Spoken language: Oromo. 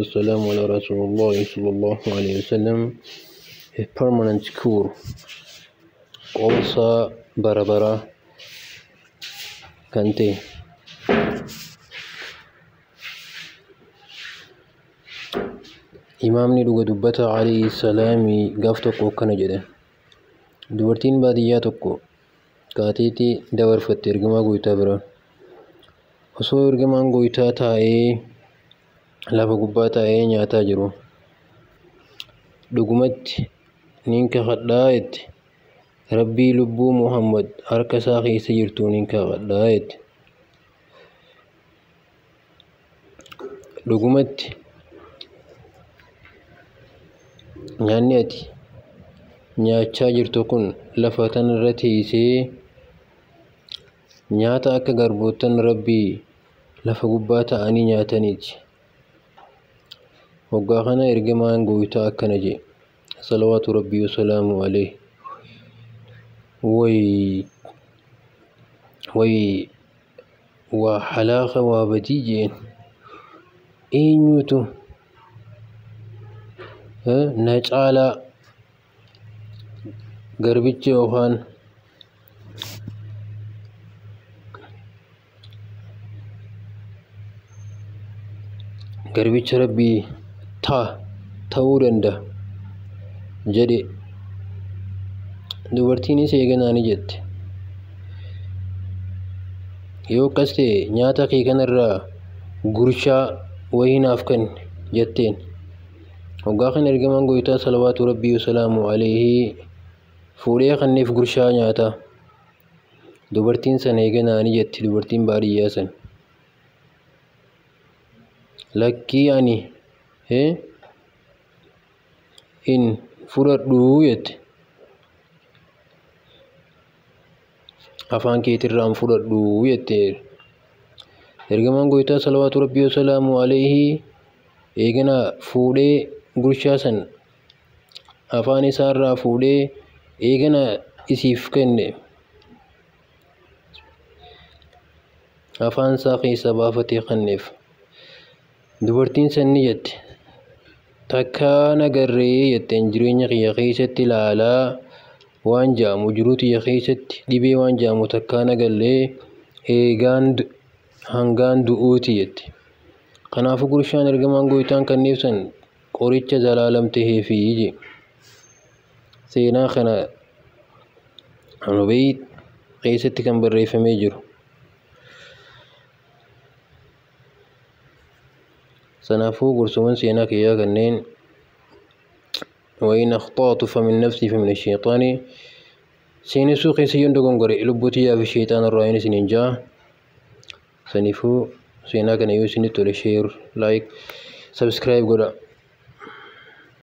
والسلام على رسول الله صلى الله عليه وسلم. A permanent cure, qorsa bara baraa kan ta'e. Imaamni dhuga dubbata alayhi salaamii gaaf tokko akkana jedhan. Dubartiin baadiyyaa tokko kaateetii dabarfatte ergamaa gooytaa bira. Osoo ergamaan gooytaa taa'ee lafa gubbaa taa'ee nyaataa jiru, dhugumatti nin kakadhaa jette. Rabbii lubbuu Muhammad harka isaa keessa jirtu nin kakadhaa jette. Dhugumatti nyaanni ati nyaachaa jirtu kun lafa tanarra teessee nyaata akka garboottan Rabbii lafa gubbaa ta'anii nyaataniiti. Waggaa kana ergamaan gooytaa akkana jedhe, salawaatu Rabbii wasalaamu alayhi. Way waa halaaqa waa badii jeen. Eenyutu na caalaa garbicha yookaan garbicha Rabbii ta'uu danda'a jedhe. Dubartiinis eeganaa ni jette, yoo akkas ta'e nyaata kee kanarraa gurshaa wayii naaf kenni jetteen. Waggaa kana ergamaan gooytaa salawaatu Rabbii wasalaamu alayhi fuudhee kenneef gurshaa nyaataa. Dubartiin sana eeganaa ni jetti, dubartiin baadiyyaa sana, lakkii ani hin fudhadhuu jette. Afaan keetirraa hin fudhadhuu jette. Ergamaan gooytaa salawaatu Rabbii wasalaamu alayhi eeganaa fuudhee gurshaa san afaan isaarraa fuudhee eegana isiif kenne. Afaan isaa keessaa baafatee kenneef. Dubartiin san ni jette, takkaa nagarree jetteen jireenya kiyya keessatti ilaalaa waan jaamu jiruu tiyya keessatti dhibee waan jaamu takkaa nagallee eegaan hangaan du'uuti jette. Kanaafuu gurshaan ergamaan gooytaan kenneef san qoricha zalaalam taheefi je. Seenaa kana Anubayy keessatti kan barreeffamee jiru. Sanaafuu gorsuuwwan seenaa kiyyaa kanneen وإن أخطأت فمن نفسي فمن الشيطان. Seenessuu keessa yoon dogongore lubbuu tiyyaa fi sheexaan irraa inni isiniin ja'a. Saniifuu seenaa kana yoo isinitti tole share, like, subscribe godha.